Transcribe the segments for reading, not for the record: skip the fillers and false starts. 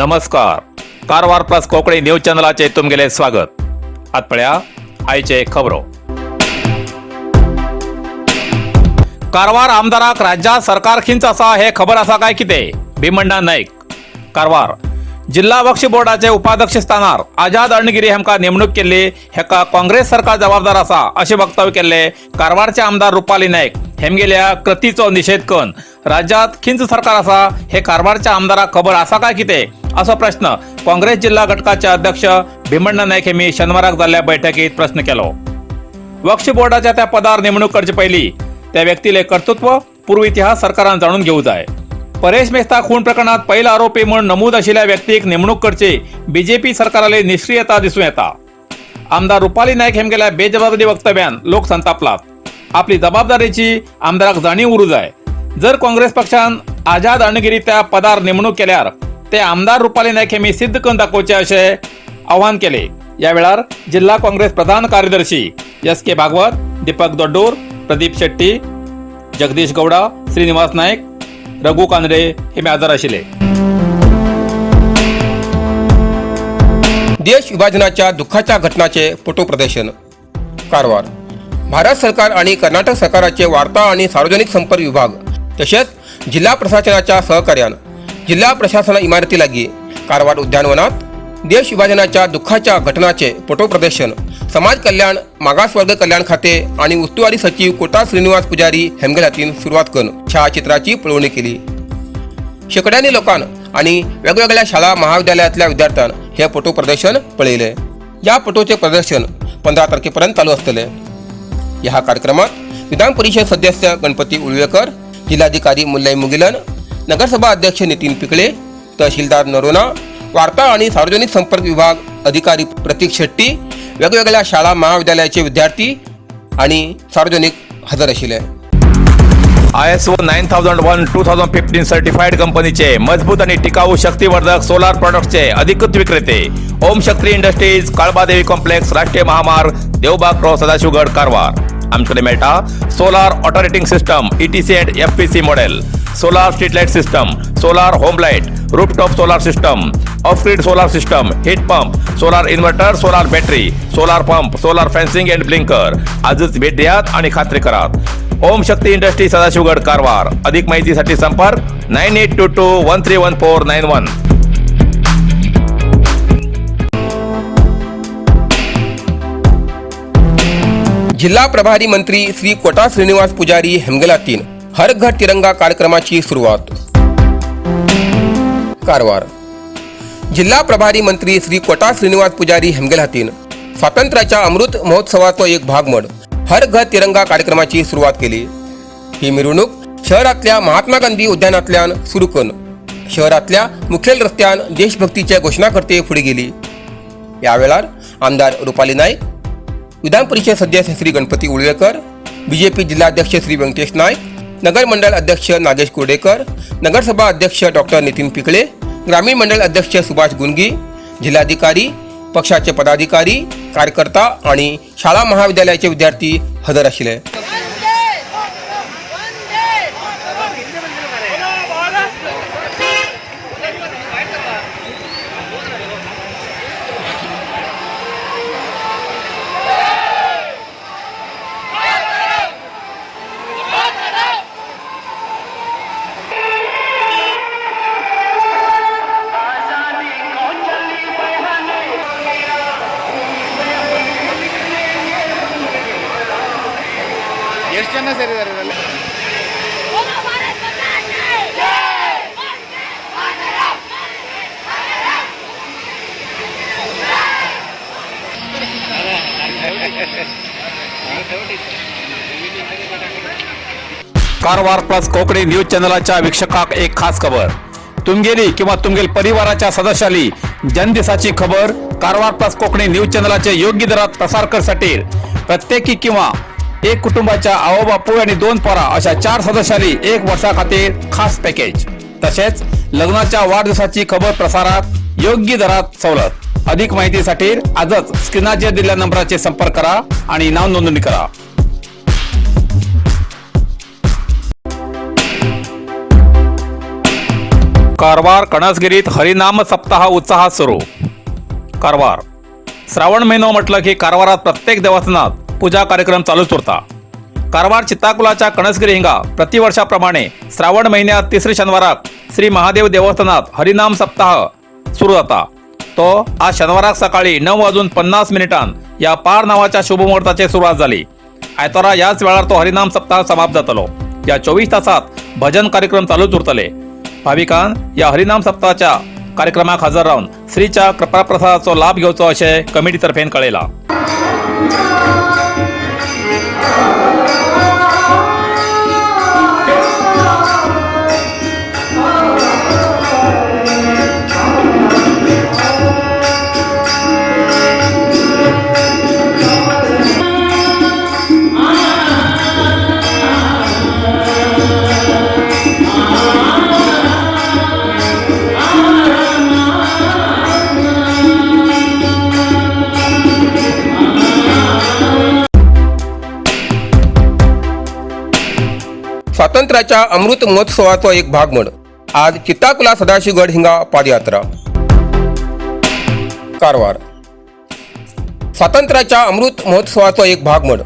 नमस्कार, Karwar plus Konkani news चॅनलाचे तुमगेले स्वागत. आत पळया आयचे खबरो. कारवार आमदाराक राज्यात सरकार खिंच आसा हे खबर आसा काय कितें? भीमण्णा नाईक. कारवार जिल्हा वक्फ बोर्डाचे उपाध्यक्ष स्थानार आजाद अणगिरी हांकां नेमणूक केल्ली, हेका काँग्रेस सरकार जबाबदार आसा अशें वक्तव्य केल्ले कारवारचे आमदार रुपाली नायक हेमगेल्या कृतीचो निशेध करून राज्यात खिंच सरकार आसा हे कारवारच्या आमदाराक खबर आसा काय कितें असो प्रश्न काँग्रेस जिल्हा घटकाचे अध्यक्ष भीमण्णा नायक हेमी शनिवाराक जाल्ल्या बैठकीत प्रश्न केलो. वक्फ बोर्डाच्या त्या पदार नेमणूक करचे पयली त्या व्यक्तीले कर्तृत्व, पूर्व इतिहास सरकारान जाणून घेवंक जाय. परेश मेस्ता खून प्रकरणात पहिला आरोपी म्हणून नमूद आशिल्ल्या व्यक्तीक नेमणूक करची बीजेपी सरकाराली निष्क्रियता दिसून येता. आमदार रुपाली नायक हेमगेल्या बेजबाबदारी वक्तव्यान लोक संतापलात. आपली जबाबदारीची आमदाराक जाणीव उरूं जाय. जर काँग्रेस पक्षान आजाद अणगिरी त्या पदार नेमणूक केल्यार ते आमदार रुपाली नायक हेमी सिद्ध करून दाखोवचे अशें आवाहन केले. या वेळार जिल्हा काँग्रेस प्रधान कार्यदर्शी एस के भागवत, दीपक दोड्डूर, प्रदीप शेट्टी, जगदीश गौडा, श्रीनिवास नाईक, रघु कांदडे हे हजर आशिल्ले. देश विभाजनाच्या दुःखाच्या घटनाचे फोटो प्रदर्शन. कारवार. भारत सरकार आणि कर्नाटक सरकाराचे वार्ता आणि सार्वजनिक संपर्क विभाग तसेच जिल्हा प्रशासनाच्या सहकार्यान जिल्हा प्रशासन इमारतीलागी कारवार उद्यानवनात देश विभाजनाच्या दुःखाच्या घटनाचे फोटो प्रदर्शन समाज कल्याण, मागासवर्ग कल्याण खाते आणि उस्तुवारी सचिव कोटा श्रीनिवास पुजारी हेमगेल हातीन सुरवात करून छायाचित्राची पळोवणी केली. शेकड्यांनी लोकांन आणि वेगवेगळ्या शाळा महाविद्यालयातल्या विद्यार्थ्यान हे फोटो प्रदर्शन पळयले. या फोटोचे प्रदर्शन 15 तारखेपर्यंत चालू असतले. ह्या कार्यक्रमात विधान परिषद सदस्य गणपती उळवेकर, जिल्हाधिकारी मुल्लई मुगिलन, नगरसभा अध्यक्ष नितीन पिकळे, तहसीलदार नरोना, वार्ता आणि सार्वजनिक संपर्क विभाग अधिकारी प्रतीक शेट्टी, वेगवेगळ्या शाळा महाविद्यालयाचे विद्यार्थी आणि सार्वजनिक हजर आशिल्ले. ISO 9001:2015 certified कंपनीचे मजबूत आणि टिकाऊ शक्तिवर्धक सोलार प्रॉडक्ट्सचे अधिकृत विक्रेते ओम शक्ती इंडस्ट्रीज, काळबादेवी कॉम्प्लेक्स, राष्ट्रीय महामार्ग, देवबाग क्रॉस, सदाशिवगड, कारवार. आमच्याकडे मेळटा solar alternating system, ETC and FPC model, solar street light system, solar home light, rooftop solar system, off grid solar system, heat pump, solar inverter, solar battery, solar pump, solar fencing and blinker. आजच भेट द्यात आणि खात्री करात. ओम शक्ती industry, Sadashivgad, Karwar. अधिक माहितीसाठी संपर्क 9822131491. जिल्हा प्रभारी मंत्री श्री कोटा श्रीनिवास पुजारी हेमगेलातीन हर घर तिरंगा कार्यक्रमाची सुरुवात. कारवार. जिल्हा प्रभारी मंत्री श्री कोटा श्रीनिवास पुजारी हेमगेल स्वातंत्र्याच्या अमृत महोत्सवाचा एक भाग म्हण हर घर तिरंगा कार्यक्रमाची सुरुवात केली. ही मिरवणूक शहरातल्या महात्मा गांधी उद्यानातल्यान सुरू करून शहरातल्या मुखेल रस्त्यान देशभक्तीच्या घोषणा करते फुडें गेली. या वेळार आमदार रुपाली नाईक, विधान परिषद सदस्य श्री गणपती उळवेकर, बीजेपी जिल्हाध्यक्ष श्री व्यंकटेश नाईक, नगर मंडळ अध्यक्ष नागेश कुर्डेकर, नगरसभा अध्यक्ष डॉक्टर नितीन पिकळे, ग्रामीण मंडळ अध्यक्ष सुभाष गुंगी, जिल्हाधिकारी, पक्षाचे पदाधिकारी, कार्यकर्ता आणि शाळा महाविद्यालयाचे विद्यार्थी हजर आशिल्ले. वंदे वंदे. ಎಷ್ಟು ಜನ ಸೇರಿದ್ದಾರೆ ಇದರಲ್ಲಿ? बोलो भारत माता की जय! वंदे मातरम! कारवार प्लस कोकणी न्यूज चॅनलाच्या वीक्षकाक एक खास खबर. तुमगेली किंवा तुमगेल परिवाराच्या सदस्याली जन्मदिसाची खबर कारवार प्लस कोकणी न्यूज चॅनलाचे योग्य दरात प्रसार करसाठी प्रत्येकी किंवा एक कुटुंबाच्या आवो बापूय आणि दोन पोरा अशा चार सदस्याली एक वर्षा खातीर खास पॅकेज. तसेच लग्नाच्या वाढदिवसाची खबर प्रसारात योग्य दरात सवलत. अधिक माहितीसाठी आजच स्क्रीनाचेर दिलेल्या नंबराचे संपर्क करा आणि नाव नोंदणी करा. कारवार कणसगिरीत हरिनाम सप्ताह उत्साहात सुरू. कारवार श्रावण महिनो म्हटलं की कारवारात प्रत्येक देवस्थानात पूजा कार्यक्रम चालूच उरता. कारवार चित्ताकुलाच्या कणसगिरी हिंगा प्रतिवर्षाप्रमाणे श्रावण महिन्यात तिसरे शनिवाराक श्री महादेव देवस्थानात हरिनाम सप्ताह सुरू जाता. तो आज शनिवाराक सकाळी 9 वाजून 50 मिनिटां या पार नावाच्या शुभमुहूर्ताची सुरुवात झाली. आयतारा याच वेळार तो हरिनाम सप्ताह समाप्त जातलो. या 24 तासात भजन कार्यक्रम चालूच उरतले. भाविकान या हरिनाम सप्ताहाच्या कार्यक्रमाक हजर राहून श्रीच्या कृपाप्रसादाचो लाभ घेवचो अशें कमिटीतर्फेन कळयला. स्वातंत्र्याच्या अमृत महोत्सवाचो एक भाग म्हण आज चित्ताकुला सदाशिवगड हिंगा पादयात्रा. कारवार स्वातंत्र्याच्या अमृत महोत्सवाचो एक भाग म्हण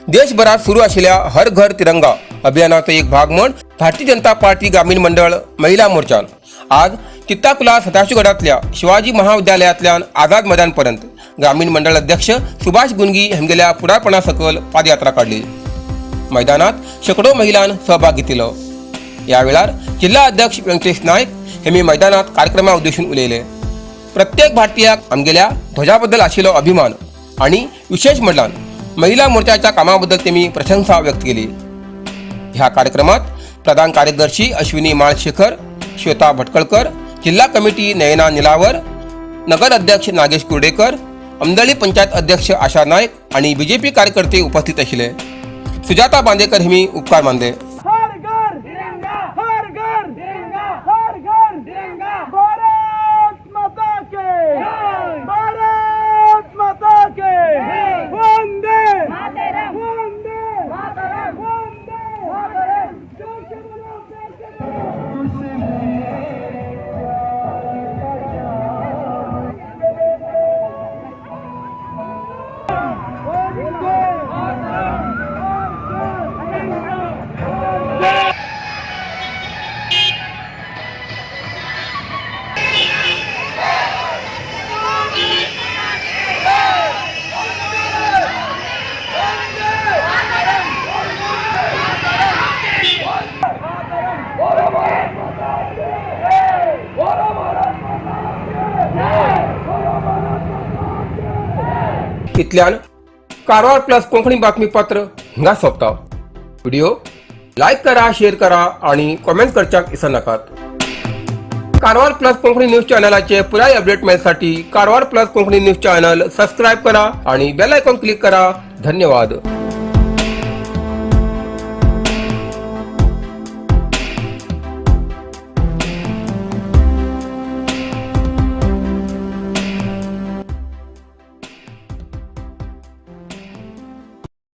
देशभरात सुरू आशिल्ल्या हर घर तिरंगा अभियानाचो एक भाग म्हण भारतीय जनता पार्टी ग्रामीण मंडळ महिला मोर्चान आज चित्ताकुला सदाशिवगडातल्या शिवाजी महाविद्यालयातल्यान आझाद मैदानपर्यंत ग्रामीण मंडळ अध्यक्ष सुभाष गुंगी हेमगेल्या फुडारपणा सकल पादयात्रा काडली. मैदानात शेकडो महिलां सहभाग घेतिलो. या वेळार जिल्हा अध्यक्ष व्यंकटेश नायक हेमी मैदानात कार्यक्रमा उद्देशून उलयले. प्रत्येक भारतीयाक आमगेल्या ध्वजाबद्दल आशिल्लो अभिमान आणि विशेष म्हणल्यार महिला मोर्चाच्या कामाबद्दल तेमी प्रशंसा व्यक्त केली. ह्या कार्यक्रमात प्रधान कार्यदर्शी अश्विनी माळशेखर, श्वेता भटकळकर, जिल्हा कमिटी नयना निलावर, नगर अध्यक्ष नागेश कुर्डेकर, अमदळी पंचायत अध्यक्ष आशा नायक आणि बीजेपी कार्यकर्ते उपस्थित आशिल्ले. सुजाता बांदेकर हेमी उपकार मानले. हर घर तिरंगा, हर घर तिरंगा, हर घर तिरंगा. भारत माता के, भारत माता के. वंदे मातरम, वंदे मातरम, वंदे मातरम. जोर से बोलो, जोर से बोलो. वंदे मातरम. हर घर तिरंगा. इतल्यान कारवार प्लस कोंकणी बातमीपत्र हिंगा सोंपता. व्हिडिओ लायक करा, शेअर करा आणि कॉमेंट करच्याक विसरनाकात. कारवार प्लस कोंकणी न्यूज चॅनलाचे पुराय अपडेट मेळसाठी Karwar plus Konkani news channel subscribe करा आणि बेल आयकॉन क्लिक करा. धन्यवाद.